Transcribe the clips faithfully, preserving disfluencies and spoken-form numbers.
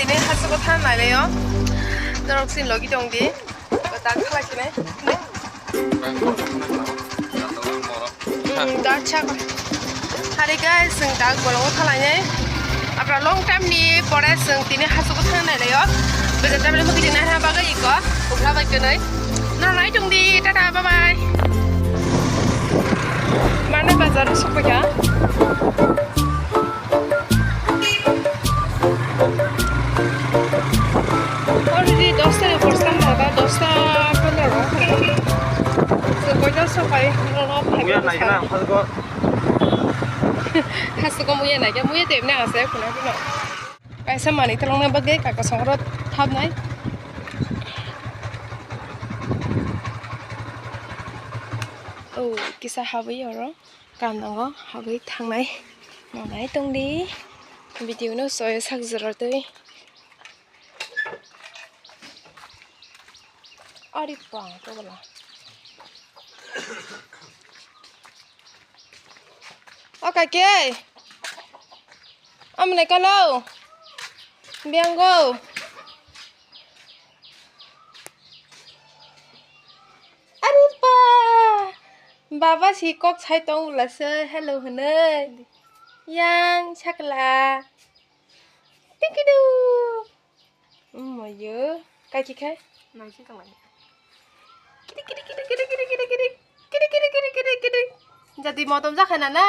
Ini hasu ko than nai le yo. Norok sin logi tong di. Ko tak khala kine. Hmm, da cha ko. Hari guys, sing tak bolong ko thalai nai. Apra long time ni pore sing tini hasu ko than nai le yo. Beja time ni mukti nai ha bagai ko. Upla bai kenai. Norok nai tong di. Tata, bye bye. Mane bazar sokya. Already dosta ni upor sangha ba, dosta pondro rok. So, koita sopai, nono phai. Muya nai na, phai ko. Hasu ko muya nai, muya te emne ase, kuna kuna. Kaisa mani telong na bagwi, kaka songro thap nai. Oh, kisa habwi oro. Kam nango, habwi thangnai. Nonai tongdi. Video no soyo sak jora twi. Ari pa, to bala. O kake. Amne kalo. Biango. Ari pa. Baba si kok sai tong bwla se hello hwnwi. Yang sakla. Tikidu. Moyo. Kaiki khai? Naisi tong lai. Kidi, kidi, kidi. Kidi, kidi, kidi, kidi. Kidi, kidi, kidi, kidi, kidi. Jadi motom jakhai na na.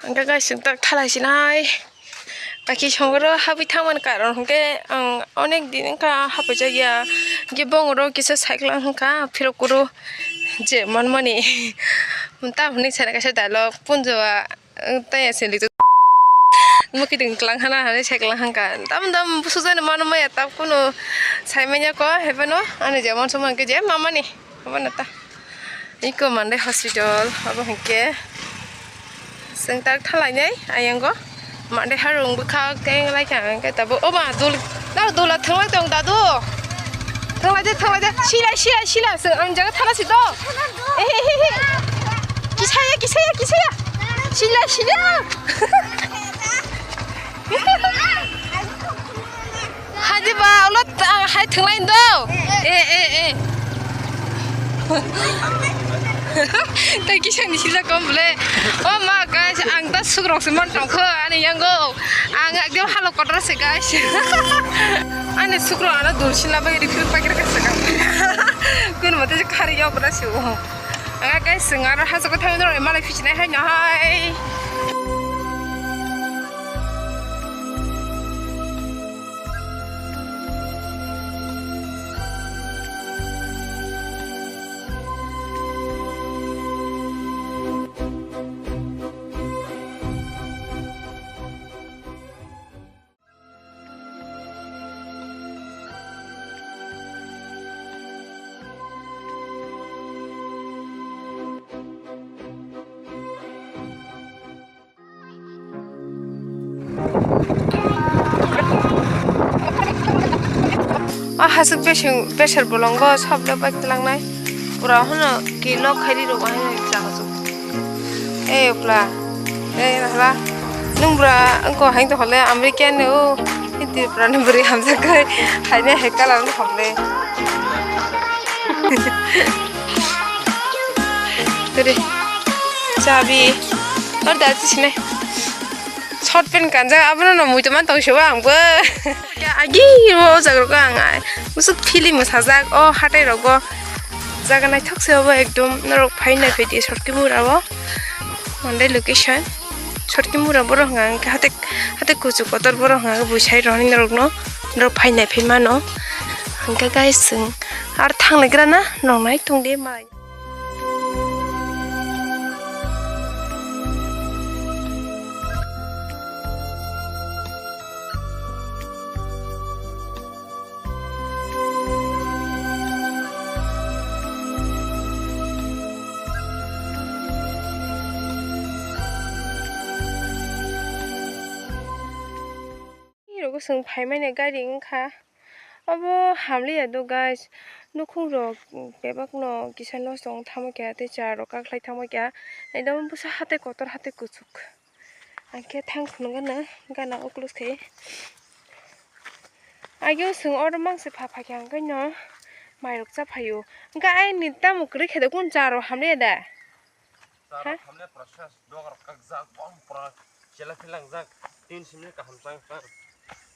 Hingke guys, chwng tak thalai sinai. Kaki songro habwi thangmani karon hingke ang onek din wngkha habwi jakya. Hingke bongoro kisa cycle wngkha phirok kuro je manmani. Tamoni sana kaisa dialogue punjoa taya sili. Mukiding tlang hana hane cycle hangka. Tam dam busujani mano maya tab kuno saimanya ko hebeno ani jemon somangke je mamani. Obo nata. Iko Monday hospital, obo hingke. Seng tak thalai nai, ayango. Monday harung bwkhak teng lai kha hingke tabo. Oba dul, na dula thanglai tong dadu. Thanglai de, thanglai de. Sila, sila, sila. Seng ang jaga thala si do. Eh, eh, eh, eh. Kisaya, kisaya, kisaya. Sila, sila. Hadi ba, ulo ta-, hai thwnglai do. Eh, eh, eh. Tei kisa ni sila kom bole. Oh ma, guys, ang ta sukrok se man tongkho, ani yango. Ang ekdom halo kotor se, guys. Ani sukrok ano dul sila bai refill packet ka se ka. Kun mate khari yok na se o. Ang guys, sing aro hajago thangwi norok malai pichinai hai no hai. O hasuk beseng, beser bolongo sabda bai tlangnai. Pura hono kilo khairi rok hai chajak. Ei pla, ei hla. Nung bra wngko hai to hole American o. Tripura ni bwrwi hamjak kai. Hai ne hai colour wngko hole. Tiri. Chabi. Or da chi sine. Short pant kanjak, abono no muitu man tong siyo ang bo. Ya, agi o jaga rok ang ai. Musuk film sajak o hatai rogo. Jaga naithok se obo ekdom norok phai nai phai di short kimura o. Monday location. Short kimura borok hwnka hwnkhe hatai, hatai kuchuk kotor borok hwnka hwnkhe buisai roni norok no. Norok phai nai phai mano. Hwnkhe guys, chwng ar thang lai gra na, norok nai tong di mai. Rogo chwng phaimani gari wngkha. Obo hamliya do guys, nukhung rok bebak no kisa nosto wng thangma khe tei cha rok kaklai thangma khe, ekdam bwsa hatai kotor hatai kuchuk. Ang khe thang phunukgana gana o close khe. Agio chwng oro mangse pha pha khe ang khe no mairok cha phaio. Hwnkhe aini tamo kwrwi khe de kun cha rw hamle da? Cha rw hamle process dogar kakjak bom pura chela philangjak tin simni kaham chang chang.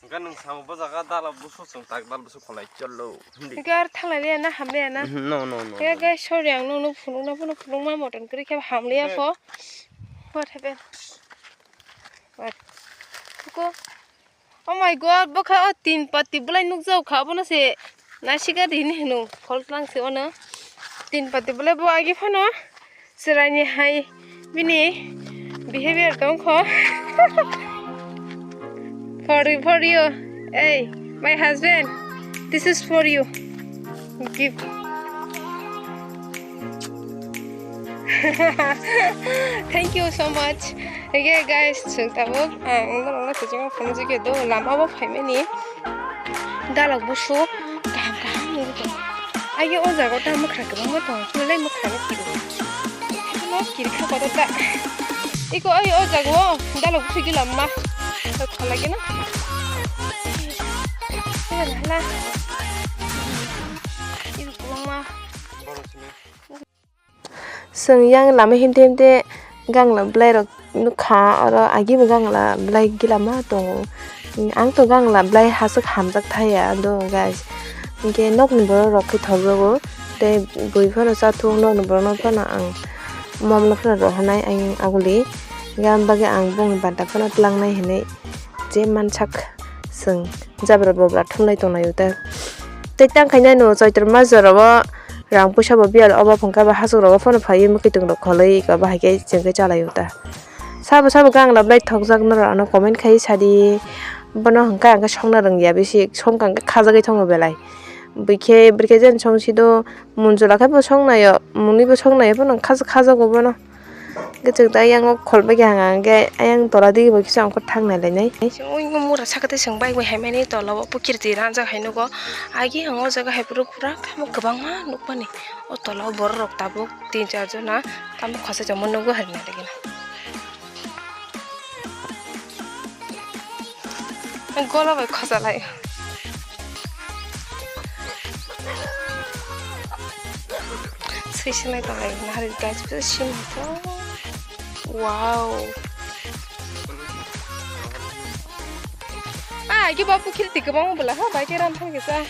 Hwnkhe nwng samo bo jaga dala busu chwng tak dal busu kholai cholo. Hwnkhe ar thanglai liya na hamle na? No, no, no. Hwnkhe guys, sorry, ang nokno phunukna phunuk phunukma motom kwrwi khe hamle ya pho. What happened? What? Kuko. Oh my God, bo kha o tin pati bolai nukjak kha, abono se naisika di hinwi hino, khol tlang se ono. Tin pati bolai bo agi phano chwraini hai bini behavior tong kho. For, for you, hey, my husband, this is for you. Gift. Thank you so much. Hwnkhe guys, chwng tabuk ang norokno kwchwng phunukjagwi do lama o phaimani dalok busu kaham kaham nugwi tongo. Ayo o jaga o ta mwkhra kwbangma tongo, belai mwkhra no kiri. Haino kiri kha kotor ta. Iko ayo o jaga o dalok busu gila ma. Khalai gena. Hala. Iko kwbangma. Chwng yang lama himte himte gangla bwlairok nukha, oro agibo gangla bwlai gila ma tongo. Ang to gangla bwlai haswk hamjak thaya do guys. Hinkhe nokni borok rok khe thokjago tei bui phano chathok, nokni borok no phano ang mom no phano rohornai ang aguli. Hinkhe ang bagwi ang bongni banta phano tlangnai hinwi je mansak chwng jabra bobra thumlai tonglaio ta. Tei tang khaina no Chaitro mas jora o rang puisa bo biyal obo phungkha ba hasuk rogo phano phaiwi mwkhwtwng rok kholwi iko bahai khe chwng khe chalaio ta. Sabo sabo gangla bwlai thokjak norok ano comment khai sadi. Bono hwnkha ang khe songna rwngya bisi songkha hwnkhe khajagwi thongo belai. Bwikhe bwrikhe jen songsi do munjula khe bo songnaio mwnwi bo songnaio bono khajago bono. Hwnkhe chwng tei ayang o khol bai khe hanga hwnkhe ayang tola digi bai kisa ongkhor thang nai lainai. Chwng o mura saka tei chwng bike bai haimani tola o pokirti ranjak hai nugo. Agi ang o jaga hai phuru pura tamo kwbangma nukmani. O tola o borok rok tabuk tin char jona tamo khosai tongma nugo hai nai laina. Gola bai khojalai. Swisinai tonglai nahari guys, biso sim to. Wow. Ah, agi bapu khilti kwbang bwla ha, bai khe ram thang kisa.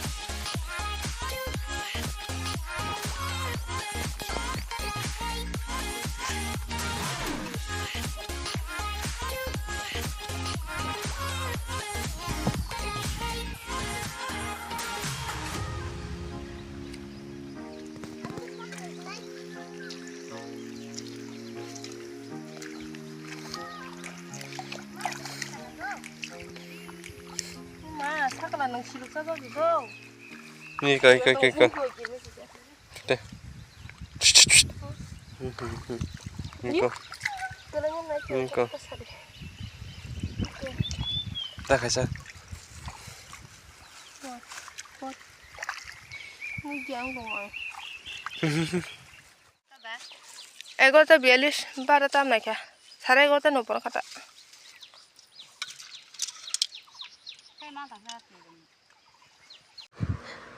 Ma, sakla nang siluk sa babi go. Ni kai, kai, kai, kai. Te. Niko. Niko. Ta kaisa. Egarota biyalish, barota naikha. Sare egarota nopor kata.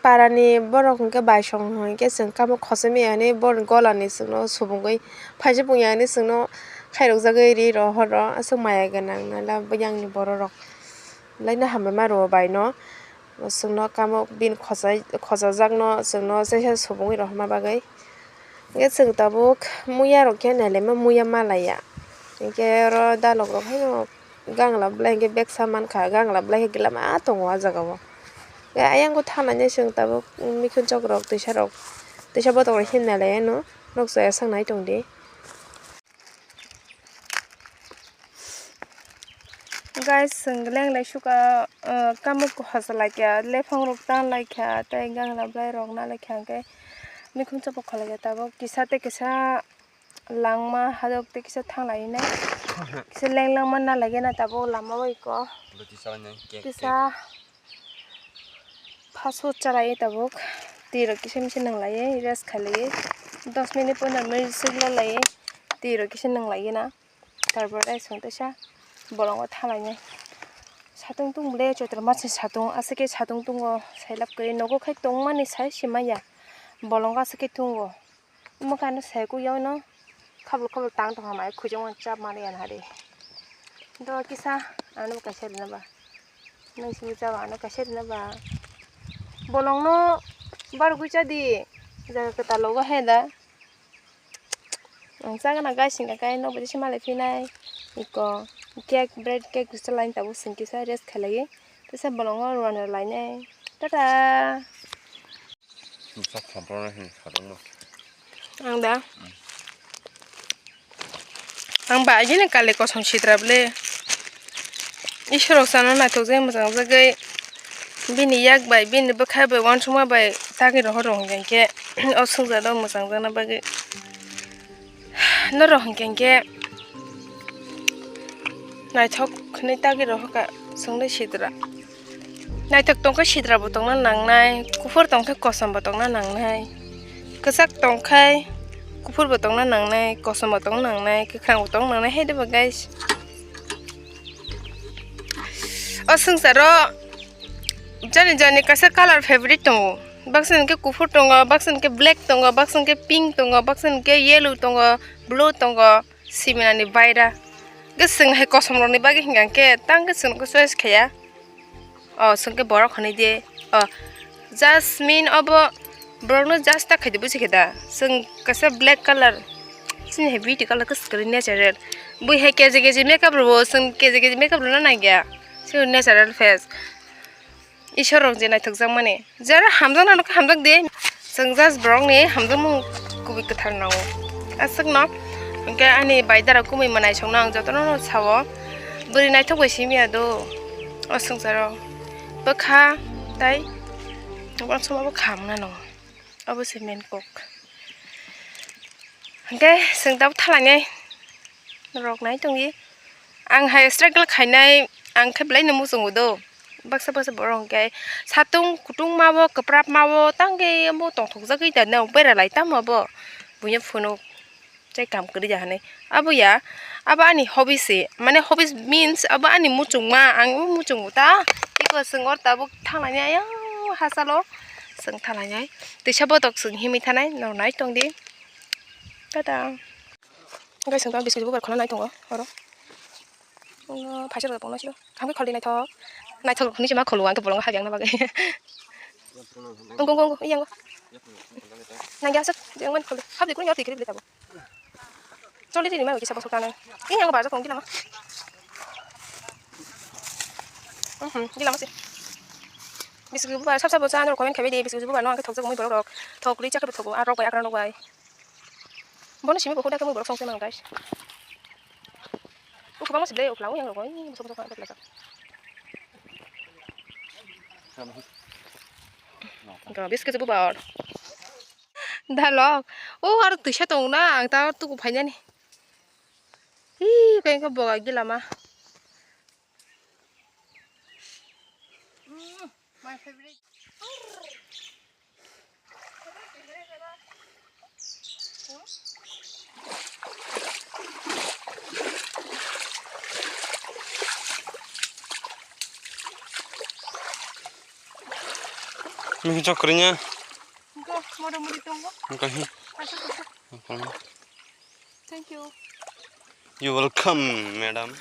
Parani borok hwnkhe baisong hwnkhe chwng kamo khosoi maya hinwi borokni golani chwngno subungwi phaisa pungya hinwi chwngno khairokjagwi ri rohoro aswk maya gwnang nala yangni bororok laino hambai ma rwo baino chwngno kamo bini khochai khochajakno chwngno chaisa subungwi rohorma bagwi. Hwnkhe chwng tabuk muya rok khe nailai ma muya malaiya. Hwnkhe oro dalok rok haino gangla bwlai hwnkhe beksa mankha, gangla bwlai khe gila ma tongo ah jagao. Hwnkhe ayang khe thang lainai chwng tabuk mikhuchok rok twisa rok twisa botok rok himna lai ano nok chaya sak nai tongdi. Guys, chwng lenglai suka, ah, kamuk hosa laikha, lephang rok tan laikha, tei gangla bwlai rok na laikha, hwnkhe mikhum chopok kholai kha tabuk kisa tei kisa langma hadok tei kisa thang lai nai, kisa leng langma na lai gana tabuk lama bai kho kisa. Fast food chalai tabuk, twi rok kisa misa nang lai rest khai lai, dos minute pondro minute sik lo lai, twi rok kisa nang lai na, tarpor rice rok teisa Bolongo thalainai. Satung tung bole choitro masa satung, aswk khe satung tungo, sailap kwrwi nogo khai tongmani sai se manya. Bolongo aswk khe tungo. Omo khe ano sai kuk yaui no khabul khabul tang tongkha mai khujung chap mani ya nari. Do kisa ano kaisa rina ba. Nang simi chaba ano kaisa rina ba. Bolong no bar gui cha di. Jaga kwtal logo hai da. Ang chagana guys, hingka khe nok bai se malai phinai. Iko cake, bread cake rwchalaini tabuk chwng kisa rest khailai. Teisa bolongo rwna lainai. Tata. Bwsa khamproknai hwnwi sadokma. Ang da? Ang ba agini kali kosom sitra bwle. Isorok sana naithok jai mwchang jagwi. Bini yak bai, bini bwkha bai, uansukma bai tagwi rohor rok hwnkhe o swngcharo mwchang jakna bagwi. Norok hwnkhe naithok hwnwi tagwi rohorkha chwngno sitra. Naithok tongkhe sitra bo tongna nangnai, kuphur tongkhe kosom bo tongna nangnai, kwchak tongkhe kuphur bo tongna nangnai, kosom bo tongna nangnai, kwkhwrang bo tongna nangnai, hai de ba guys. O swngcharo jani jani kaisa colour favorite tongo. Baksa hwnkhe kuphur tongo, baksa hwnkhe black tongo, baksa hwnkhe pink tongo, baksa hwnkhe yellow tongo, blue tongo, siminani baira. Hwnkhe chwng hai kosom rokni bagwi hwnkha hwnkhe tang khe chwng choice khaiya. O chwng khe borok hwnwi de. O Jasmine obo borokno just ta khaidi buji khe da. Chwng kaisa black colour. Chini hai beauty colour khe swkali natural. Bui hai keji keji makeup rwo, chwng keji keji makeup rwna nangya. Chini natural face. Isor rok je naithok jak mani. Jara hamjak nano khe hamjak de. Chwng just borok ni hamjakmung kubui kwthar nango. Aswk no. Hwnkhe ani bai dara kumui mwnai song no ang jotono no sao. Bwrwi naithok bai simi ya do. O swngcharo. Bwkha tai. Uansukma bwkha hamna nango. Obo se main kok. Hwnkhe chwng tabuk thalainai rok nai tongdi. Ang hai struggle khainai, ang khe belai no muchungo do. Baksa baksa borok hwnkhe satung kutung ma bo, kwprap ma bo, tang khe bo tongthok jagwi da nw bera lai tamo bo. Buino phunuk. Tei kam kwrwi ya hinwi. Abo ya, abo ani hobby se. Mane hobbies means abo ani muchungma. Ang bo muchungo ta. Iko chwng or tabuk thanglainai ayang hachalo. Chwng thanglainai. Twisa botok chwng himwi thanai. Norok nai tongdi. Tata. Guys, ang biscuit bubar khwlai nai tongo oro. Ono phaisa rwgwi tongna sio. Ang khe kholi naithok. Naithok hwnwi se ma kholo, ang khe bolongo habya wngna bagwi. Ungko, ungko, ungko, iya ungko. Nangya aswk, je wngmani kholi. Habdi kunu yorti kiri bili tabo. Choli rini ma kisa bosok tano. Ini yang barjak tong gila ma. Mhm, gila ma se. Biscuit bubar sab sab bo cha, norok comment khabai di, biscuit bubar no ang khe thokjak mui borok rok. Thok ri chakhe thok, a rok bai, akran rok bai. Bono simi bo huda khe mui borok song se mang guys. Ukhuba mo se ble ukla, yang rok bai, bosok bosok kha bosok. Ga biscuit bubar. Dalok, o aro twisa tong na, ang ta tuku phainani. Hi, kaya kaya boga gila ma. Mm, my favorite. Mihing chok korinya. Go, moro mori tongo. Kahi. Asuk, asuk. Thank you. You welcome, madam.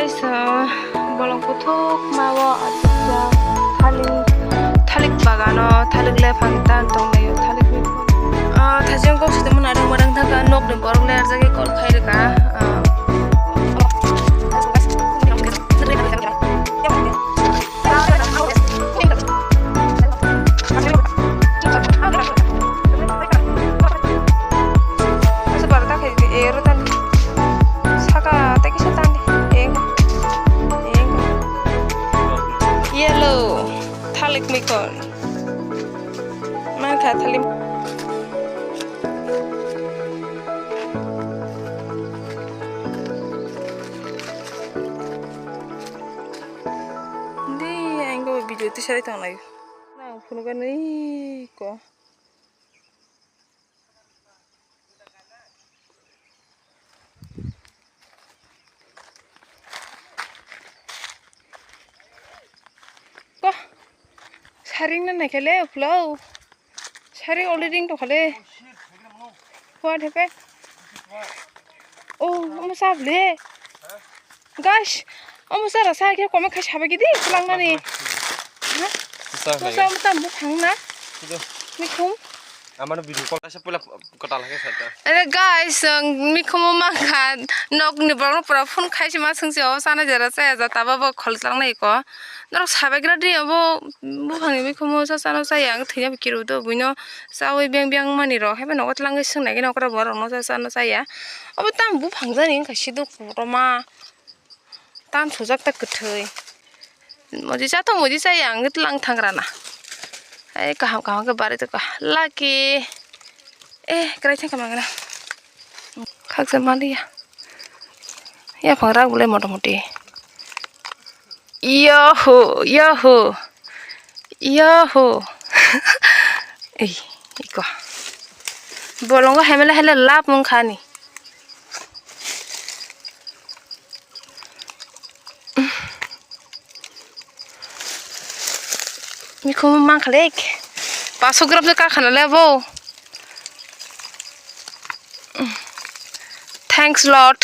Sa bolong kuthuk ma o thalik, thalik bagano thalik lephang tan tonglaio thalik mikon. Ah, thajeng kok site mona rang madang thaka nokni borok ler jagwi kol khai rwkha. Ah. Saka tei kisa tandi. Eng. Eng. Yellow. Thalik mikon. Mangkha thalik. Di, ang go video tisari tonglai. Nang phunukani ko. Ko. Saring na naikha le, uphla o. Saring already ring tongkha le. What happened? Oh, omo sa bwle. Guys, omo sa rasa khe kome khai sabai gidi, pulang nani. Ha? Sa Omo lai. Sa omo tam buphang na. Sido. Mikhum. Amano video call sa pula. Kwtal khe sa ta. Are guys, ang mikhumo mangkha, nokni borok pura phone khai se ma swngse o chana jera chaya ja taba bo khol tlangnai ko. Norok sabai gra di abo buphangni mikhumo sa chana chaya ang thwiya kiru do buino chawi beng beng mani rok haiba nogo tlangwi swngnai khe nokra borok no sa chana chaya. Abo tamo buphang jani wngkha siduk kotorma. Tan sujak ta kwthwi. Moji cha to moji cha yang tlang thangra na. Ai kaham kaham khe bari to ka. Lucky. Eh, krai thang kamang na. Khaksa maliya. Ya phang rak bole motamoti. Yoho, yoho. Yoho. Ei, iko. Bolongo hemele hele lap mung khani. Mikhumu mankha le, paso gram se kakhana le bo. Thanks Lord.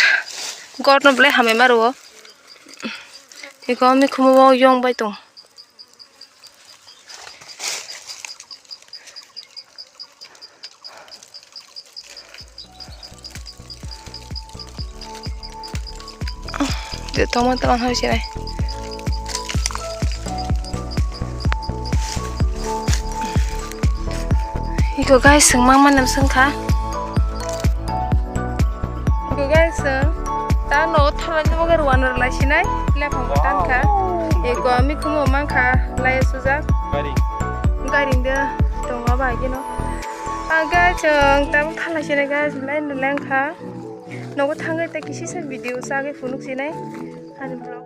God no belai hamai maro. Iko mikhumu bo yong bai tong. Tongma tongma hai sinai. Iko guys, sengmang manam sengkha. Iko guys, ta no thalai ni bagwi ruwan rwlai sinai, lephang bo tankha. Iko mikhumu mankha, lai sujak. Gari. Gari nda tongo bai gino. Ah, guys, ang tabuk thalai sinai guys, belai no lengkha. Nogo thangwi tei kisisa video chagwi phunuk sinai ani vlog.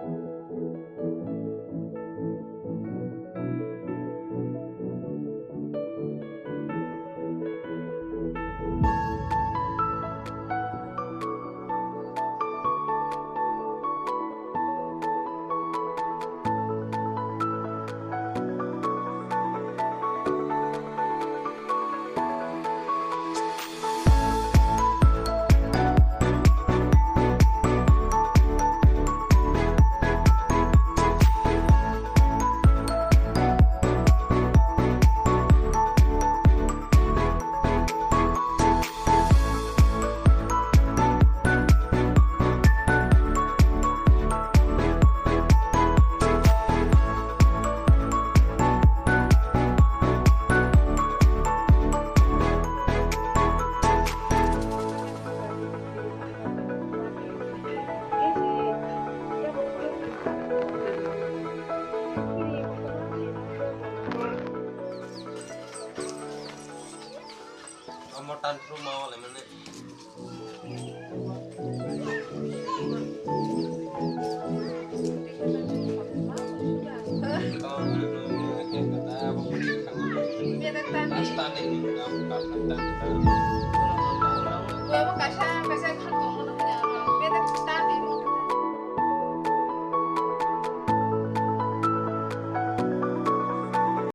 Omo tan phuru ma wale mane.